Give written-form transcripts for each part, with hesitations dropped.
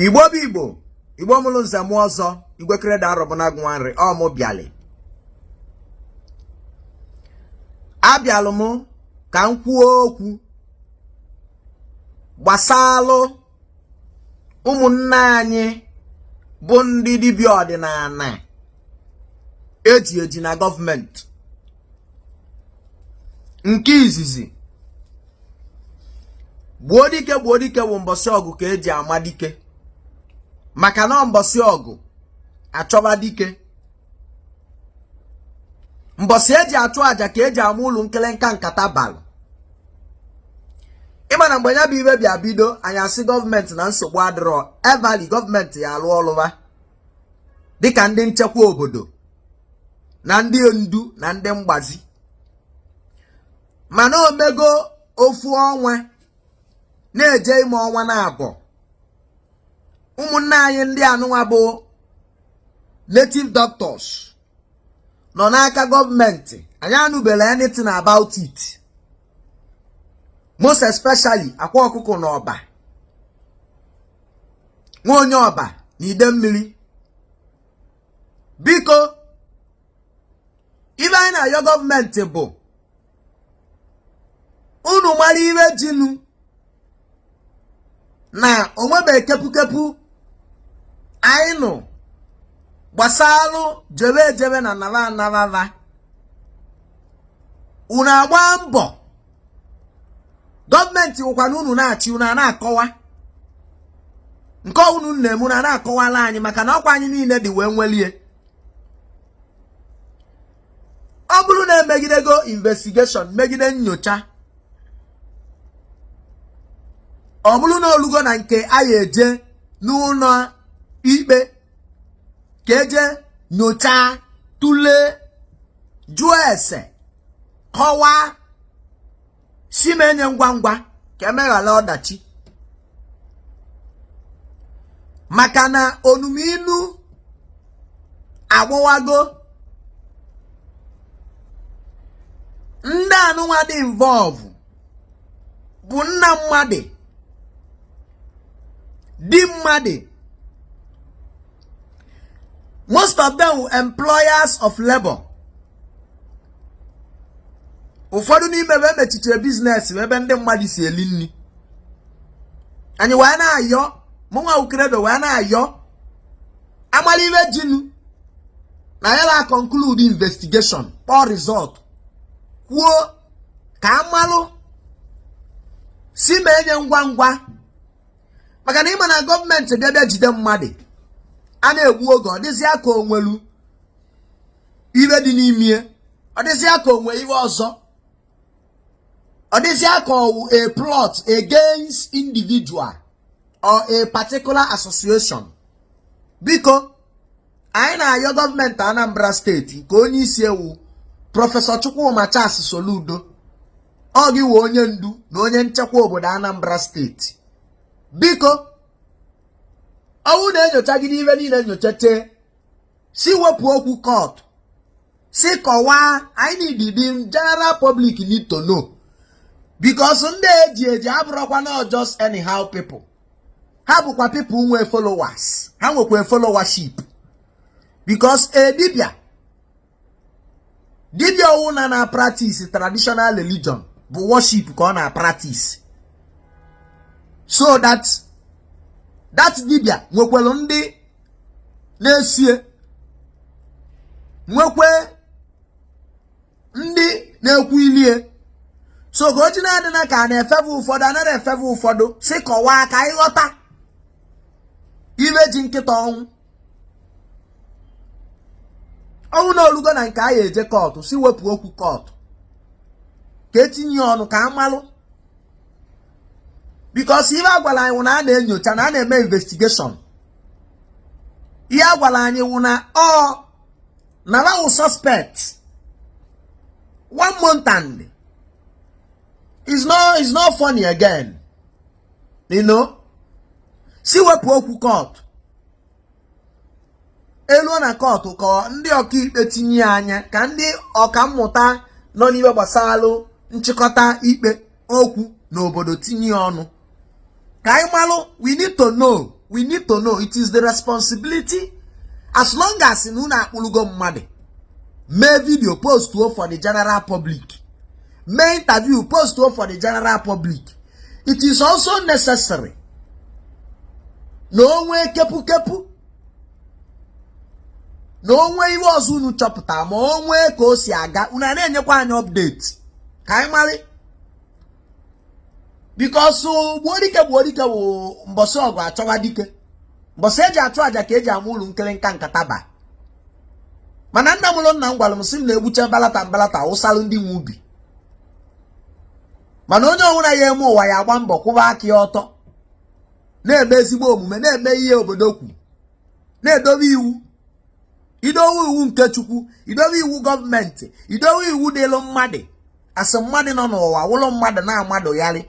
Igbo bụ Igbo, Igbo mụrụ nze mụọ ọzọ, Igwe Credo Arọbụnagụ Nwanri, ọ mụ bịalị. Abịalụ m ka m kwuo okwu gbasalụ ụmụnne anyị bụ ndị dibịa ọdịnala eji eji na gọọmenti. Nke izizi, gbuo dike gbuo dike bụ mbọsị ọgụ ka eji ama dike, maka na mbọsị ọgụ achọba dike, mbọsị eji achụ aja ka eji ama ụlọ nkelenka nkata balụ. Ịma na mgbe ya bụ iwe bịa bido, anyị asị gọọmenti na nsogbu adịrọ, evali gọọmenti ya alụ ọlụ va dịka ndị nchekwa obodo na ndị ndu na ndị mgbazi. Mana omego ofu ọnwa na-eje ime ọnwa naabọ, ụmụnne anyị ndị anụnwa bụ native doctors nọ n'aka gọọmenti, anyị anụbela anything about it, most especially Akwa Ọkụkọ na Ọba, nwa onye Ọba na Idemmili. Biko, ibe anyị na-ayọ gọọmenti bụ unu mara iwe jinu na onwebe kepukepu anyị nụ gbasalụ jebe ejebe na nara anarara. Unu agba mbọ, gọọmenti wụkwana unu na-achị, unu a na-akọwa nke unu na-eme, unu a na-akọwala anyị, maka na ọkwa anyị niile dị wee nwelie. Ọ bụrụ na emegidego investigation, megide nyocha, ọ bụrụ na olugo na nke anyị eje n'ụlọ ikpe ka eje nyochaa, tụlee, jụọ ese, kọwaa, si m enye ngwa ngwa ka emeghala ọdachi, maka na onuminu agbọwago. Ndị anụnwa dị involve bụ nna mmadụ, di mmadụ, most of them were employers of labor. Ụfọdụ n'ime ebe emechichiri business ebe ndị mmadụ si eli nri. Anyị wee na-ayọ, mụnwa Credo wee na-ayọ, amala iwe jinu na ya la conclude investigation, kpọọ result, kwuo ka amalụ si ma enye ngwa ngwa, maka na ịma na gọọmenti bịa bịa jide mmadụ, a na-egbu oge, ọ dịzịa ka onwelu iwe dị n'ime, ọ dịzịa ka onwe iwe ọzọ, ọ dịzịa ka ọwụ a plot against individual or a particular association. Biko, anyị na-ayọ gọọmenti Anambra steeti nke onye isi ewu Prọfesọ Chukwuma Charles Soludo, ọ gị wee onye ndu na onye nchekwa obodo Anambra steeti, biko, ọwụ na-enyochagide ibe niile nyochache, si wepụ okwu court, si kọwaa. Anyị need, the general public need to know, because ndị eji eji abụrụkwa not just anyhow people, ha bụkwa people nwe followers, ha nwekwa followership, because a dibia, dibia ọwụna na practice traditional religion bụ worship ka ọ na practice, so that that dibia nwekwara ndị na-esie, nwekwe ndị na-ekwu ilie. So ka o ji na-adị na ka a na-efeve ụfọdụ, anaghị efeve ụfọdụ, si kọwaa ka anyị ghọta iwe ji nkịta ọnwụ ọnwụ na olugo na nke anyị eje court, si wepụ okwu court ka etinye ọnụ ka amalụ, because ihe a gwara anyị wụ na a na-enyocha, na a na-eme investigation. Ihe a gwara anyị wụ na ọ na wụ suspect one month and it's not funny again. Si wepụ okwu court, eluo na court ka ndị ọkaikpe tinye anya, ka ndị ọkammụta nọ n'ihe gbasalụ nchịkọta ikpe okwu n'obodo tinye ọnụ ka anyị malụ. We need to know We need to know. It is the responsibility. As long as na unu akpụrụgo mmadụ, mee video postuo for the general public, mee interview postuo for the general public, it is also necessary na o nwee kepukepu, na o nwee ihe ọzọ unu chọpụta, ma o nwee ka o si aga, unu a na-enyekwa anyị update ka anyị mara, because gbuo dike, gbuo dike wụ mbọsị ọgụ achọwa dike, mbọsị eji achụ aja ka eji ama ụlọ nkịrịnka nkata ba. Mana nna mụrụ nna m gwara m sị m na-egbuche mbalata mbalata wụsalụ ndị nwe ubi. Mana onye ọbụla ya eme ụwa ya agba mbọ kwụba aka ya ọtọ, na-eme ezigbo omume, na-eme ihe obodo kwu, na-edobe iwu. Idowe iwu nke Chukwu, idowe iwu gọọmenti, idowe iwu dịlụ mmadụ, asị mmadụ nọ n'ụwa wụlụ mmadụ na-amadụgharị.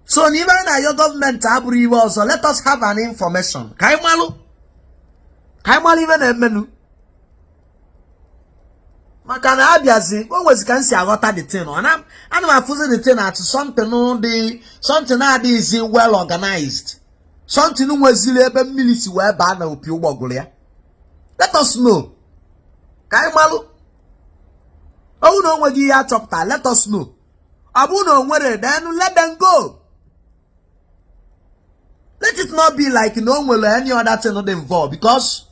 So na ibe anyị na-ayọ gọọmenti abụrụ iwe ọzọ. Let us have an information ka anyị malụ, ka anyị malụ ibe na-emenụ, maka na abịazi o nwezi ka m si aghọta the thing. Ana m afụzi the thing at something dị, something na-adịghịzi well organized, something nweziri ebe mmiri si wee baa na opi ụgbọgụrụ ya. Let us know, ka anyị malụ. Ọ bụrụ na o nweghị ihe achọpụta, let us know. Ọ bụrụ na o nwere, then let them go. Let it not be like na o nwere any other thing dị involved, because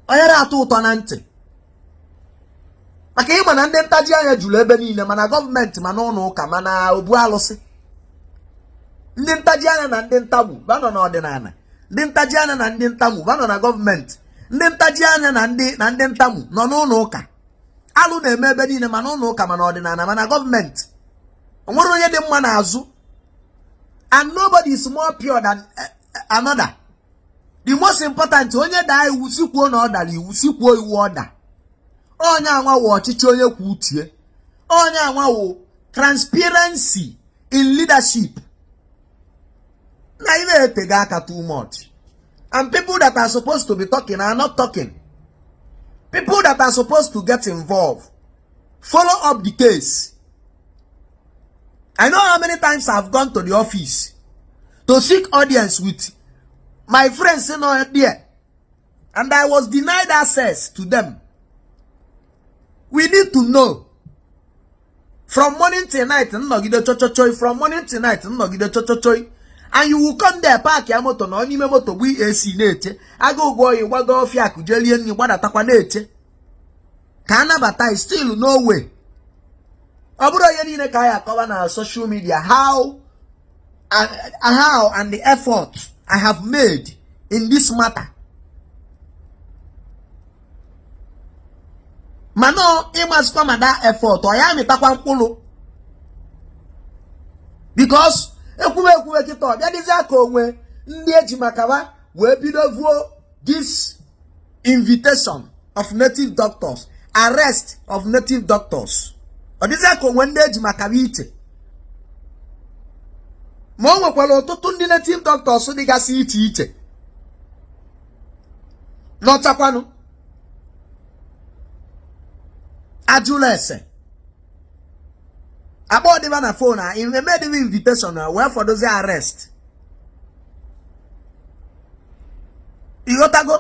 onye atọ ụtọ na ntị, maka ịma na ndị ntaji anya juru ebe niile, mana gọọmenti, mana ụlọ ụka, mana obu alụsị. Ndị ntaji anya na ndị ntagbu banọ n'ọdịnala, ndị ntaji anya na ndị ntamu banọ na gọọmenti, ndị ntaji anya na ndị ntamu nọ n'ụlọ ụka. Alụ na-eme ebe niile, mana ụlọ ụka, mana ọdịnala, mana gọọmenti. O nwere onye dị mma n'azụ, and nobody is more pure than another. The most important, onye daa iwu si kwuo na ọ dara iwu, si kwuo iwu ọ da. Onye anwa wụ ọchịchị onye kwuo uche, onye anwa wụ transparency in leadership. Na ime etego aka too much, and people that are supposed to be talking are not talking. People that are supposed to get involved, follow up the case. I know how many times I've gone to the office to seek audience with my friends in there, and I was denied access to them. We need to know. From morning till night, nnọgide chochochoi, from morning till night, nnọgide chochochoi, and you will come there, park ya moto na n'ime moto bụ AC na-eche aga ụgwọ oyi, gbago ọfịa akụ, jee rie nri, gbadatakwa na-eche ka a nabata. Still no way. Ọ bụrụ onye niile ka anyị akọwa na social media how and the effort I have made in this matter, mana ịmazikwa ma that effort ọ ya amịtakwa mkpụrụ, because ekwuwe ekwuwe kịta, ọ bịa dịzịa ka onwe ndị eji maka ha wee bido vuo this invitation of native doctors, arrest of native doctors. Ọ dịzịa ka onwe ndị eji maka ha iche, ma o nwekwara ọtụtụ ndị native doctors dịgasị iche iche nọchakwanụ ajụla ese akpọ dịba na phone a emedịba invitation na wee fọdụzi arrest. Ịghọtago?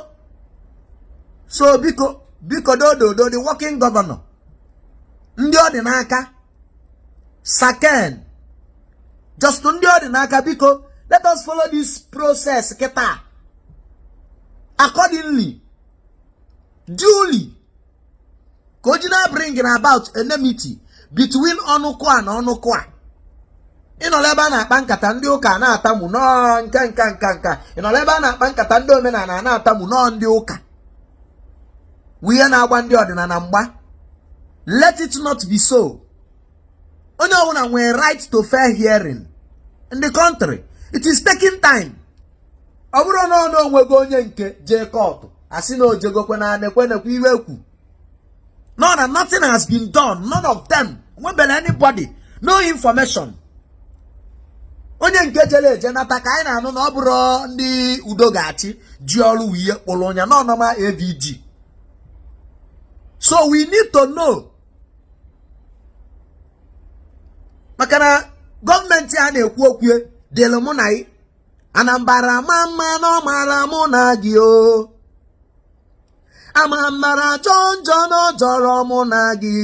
So biko, biko, dododo, the working governor, ndị ọ dị n'aka, saken just ndị ọ dị n'aka, biko, let us follow this process kịta accordingly, duly, ka o ji na bring about enmity between ọnụkụ a na ọnụkụ a. Ịnọrọ ebe a na-akpa nkata, ndị ụka na-atamu nọọ nka nka nka nka. Ịnọrọ ebe a na-akpa nkata, ndị omenala na-atamu nọọ ndị ụka wụ ihe na-agba ndị ọdịnala mgba. Let it not be so. Onye ọbụla nwere right to fair hearing in the country. It is taking time. Ọ bụrụ na ọ na onwego onye nke jee court, asị na ojegokwe na nekwe nekwe iwe kwu no na nothing has been done. None of them nwebere anybody, no information. Onye nke jere eje nata ka anyị na-anụ na ọ bụrụ ndị udo ga-achị ji ọrụ ihe kpụrụ onye n'ọnọma AVG. So we need to know, maka na gọọmenti a na-ekwu okwu Dịlụ mụ na gị. Anambra ma mma na ọ mara mụ na gị o. Anambra jọọ njọ na ọ jọrọ mụ na gị.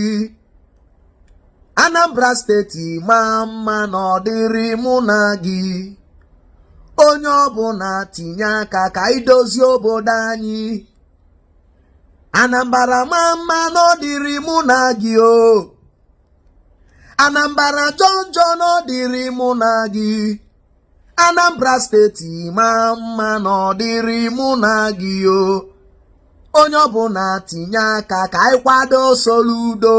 Anambra Steeti ma mma na ọ dịrị mụ na gị. Onye ọbụla tinye aka ka anyị dozie obodo anyị. Anambra ma mma na ọ dịrị mụ na gị o. Anambra jọọ njọ na ọ dịrị mụ na gị. Anambra Steeti ma mma na ọ dịrị mụ na gị o. Onye ọbụla tinye aka ka anyị kwado Soludo.